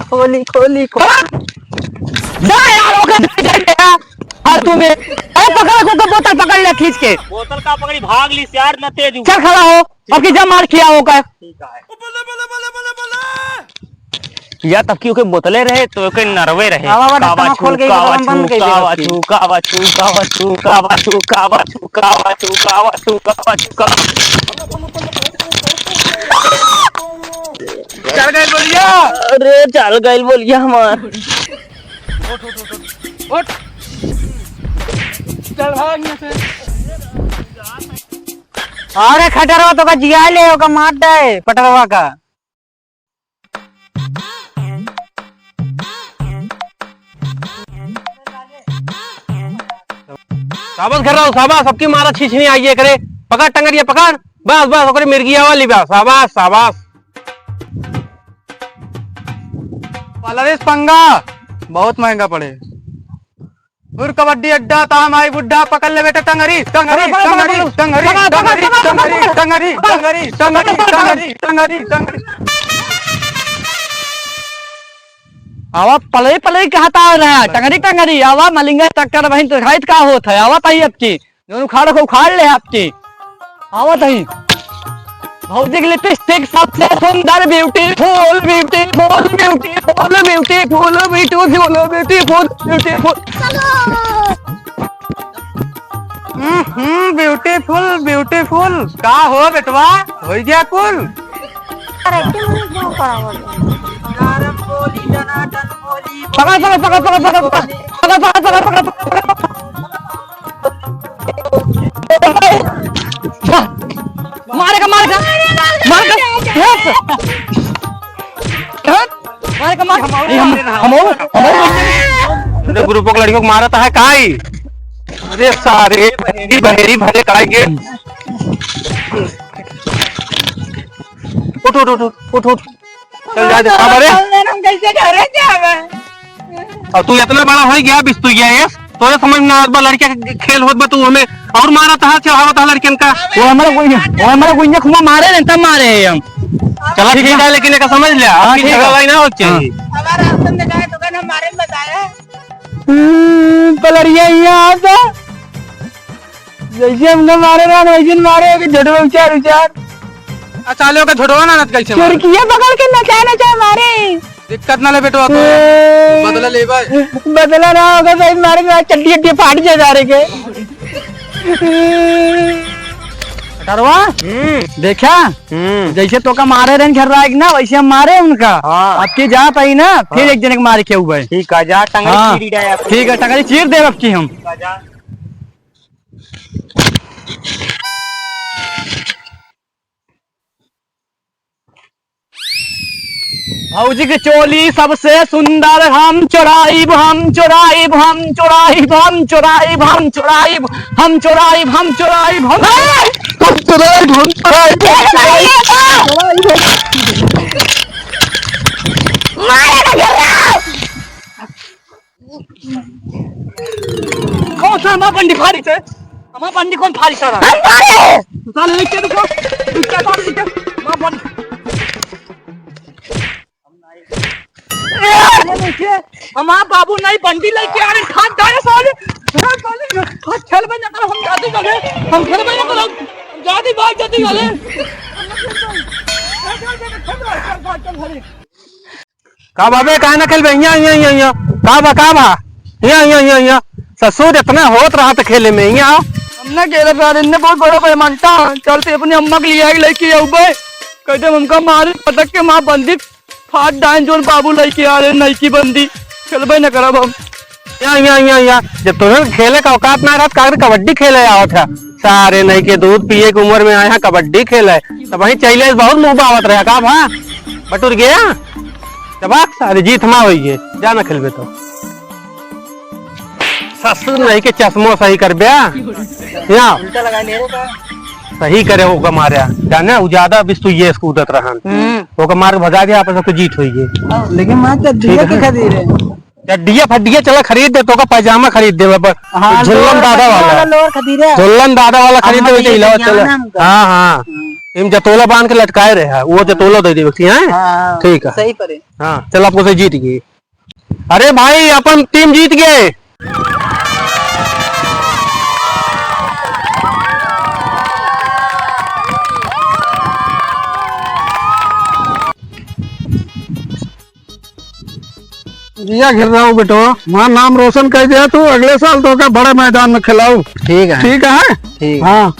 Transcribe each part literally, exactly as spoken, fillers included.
खोली, खोली, खोली। जा यार, ओके, जा यार। फालतू में। अरे पकड़, ओके, बोतल पकड़ ले खींच के। बोतल का पकड़ी, भाग ली यार, न तेज। चल खड़ा हो। अब की जब मार खिया होकर। ठीक है। या तब की ओके बोतले रहे तो ओके नरवे रहे। आवा, आवा, ढक्कन खोल के ये बोतल बंद कर दे। कावा छू, कावा छू, कावा छू। चल गइल बोलिया। अरे चल गइल बोलिया हमार। उठ। चल भाग यहाँ से। अरे खटरवा तो का जिया ले, ओका मार दे, पटरवा का। शाबाश घर रहो, शाबाश, सबकी मारा छीछनी आई है करे। पकड़ टंगरिया, पकड़। बस, बस, ओकरे मिर्गिया वाली बस। शाबाश, शाबाश। वाला रेस पंगा, बहुत महंगा पड़े। उर कबड्डी अड्डा, ताम आई बुड्ढा, पकड़ ले बेटा टंगरी, टंगरी, पकड़, पकड़, टंगरी, पकड़, टंगरी, पकड़, टंगरी, पकड़, टंगरी, पकड़, टंगरी, टंगरी, टंगरी, टंगरी, टंगरी, टंगरी। आवा पलई पलई कहता रहा, टंगरी, टंगरी, आवा मलिंगा टक्कर बहिन तो खाइत का होत है, आवा तही अब की। जौन उखाड़ को उखाड़ ले आपकी। आवत हई। भौजी के लिपस्टिक सबसे सुंदर, beautiful, beautiful, beautiful, beautiful, beautiful, beautiful, beautiful। हम्म, हम्म, beautiful, beautiful। का हो बेटवा? होइ गया कुल? अरे, क्यों नहीं क्यों करा बोल? पकड़, पकड़, पकड़। मारे का, मारे का, मारे का। हट। हट। मारे का, मारे। हम, हम, हम, हम। अरे ग्रुप के लड़कियों को मारत है काई? अरे सारे बहेरी, बहेरी भरे काई के। उठ, उठ, उठ, उठ, उठ, उठ। चल जा, देखा बारे। हम कैसे घरे जावे? अब तू इतना बड़ा हो गया, बिस्तु गया ये। तोरे समझ में ना आवत बा, लड़किया के खेल होत बा, तू हमें और मारत हा, चढ़ावत हा लड़कियन का। वो हमारा गुइया, वो हमारा गुइया खुमा मारे नहीं, तब मारे हैं हम। चला ठीक है, लेकिन एका समझ लिया, हाँ, आपकी ठीक है। झगड़ा ना हो चाहिए। हाँ। हमारा राशन देखाए तो कहना मारे बताया। हम्म, पलरिया यहाँ आता। जैसे हमका मारे रहा ना, वैसे मारे, कि झोटवा उचार, उचार। अच्छा, ले ओके झोटवा ना, ना कैसे मारे? चुरकिया पकड़ के नचा, नचा मारे। दिक्कत ना ले बेटवा, तो ए, बदला लेबे। बदला ना होगा, सही मारे, आज चड्डी, चड्डी फाट जाए जा रहे के। डरवा? हम्म। देखा? हम्म। जैसे तोका मारे रहे घर राग ना, वैसे हम मारे उनका। हाँ। अब की जात आई ना, फिर हाँ। एक जने के मारे के हुआ है। ठीक है, जा, टंगड़ी हाँ। चीरी डाया। ठीक है, टंगड़ी चीर दे अब की हम। ठीक है, जा। भौजी के चोली सबसे सुंदर, हम चोराइब, हम चोराइब, हम चोराइब, हम चोराइब, हम चोराइब, हम चोराइब, हम चोराइब, हम चोराइब, हम चोराइब। कौन सा हमार बंडी फाड़ी से? हमार बंडी कौन फाड़ी सारा? हम फाड़े। साले लेके रुको। रुको, साले लेके। हमार बंडी। ए, ये देखिए, हमार बाबू नई बंडी लेके आ रहे, खान डाले साले। साले, साले, खेल में ना करो, हम जाते चले, हम खेल में ना करो, हम जाते बाहर जाते चले। का बा बे, काहे ना खेलबे? हियाँ, हियाँ, हियाँ, हियाँ। का बा, का बा? हियाँ, हियाँ, हियाँ, हियाँ। ससुर, इतना होत रहा त खेले में, हियाँ आओ। हम ना खेलब यार, इनने बहुत बड़ा पैमानता है। चलते अपनी अम्मा के लिए आगे लेके आऊ बे। कहते हमका मारे पटक के माँ बंदी फाट डाइन जोन बाबू लेके आ रहे, नई की बंदी। खेलबे न करब हम। हियाँ, हियाँ, हियाँ, हियाँ। जब तोहन खेले का औकात ना रहत, का कबड्डी खेले आवत है। सारे नई के दूध पिए के उम्र में आए हैं, कबड्डी खेले। तब वहीं चले बहुत मुँह बावत रहे, का भा? बटुर गया? जब आ, सारे जीत हमा होई है, जा ना खेलबे तो। ससुर नई के चश्मो सही कर बे। या। उल्टा लगा ले रे बा। सही करे ओका मारे। जाने, उ ज्यादा बिस्तु ये कूदत रहन। हम्म। ओका मार के भगा दे, आपस में जीत होई है। लेकिन माँ चड्डिया ठीक है। दिखा दे रहे। चड्डिया फड्डिया चला खरीद दे, तोका पैजामा खरीद दे, पर हाँ, झुल्लन लोअर दादा खरीद वाला। वाला, लोअर खरीद रहा। झुल्लन दादा वाला खरीद अम्मा दे, के लिए चला, चला। जाना हमका। हाँ, हाँ। हम्म। इम जतोला बांध के लटकाए रहे, वो जतोला दे दे, ठीक है? हाँ, हाँ, ठीक है। सही परे। हाँ, चल आपको से जीत गए। अरे भाई, अपन टीम जीत गए। जिया घेर रहा हूँ बेटो, वहाँ नाम रोशन कर दिया तू, अगले साल तो का बड़े मैदान में खिलाऊ। ठीक है। ठीक है? ठीक। हाँ।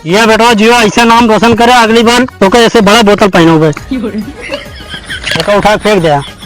ये बेटवा जियो, ऐसे नाम रोशन करे, अगली बार तोके ऐसे बड़ा बोतल पहनाऊबे। ओका उठा के फेंक दे।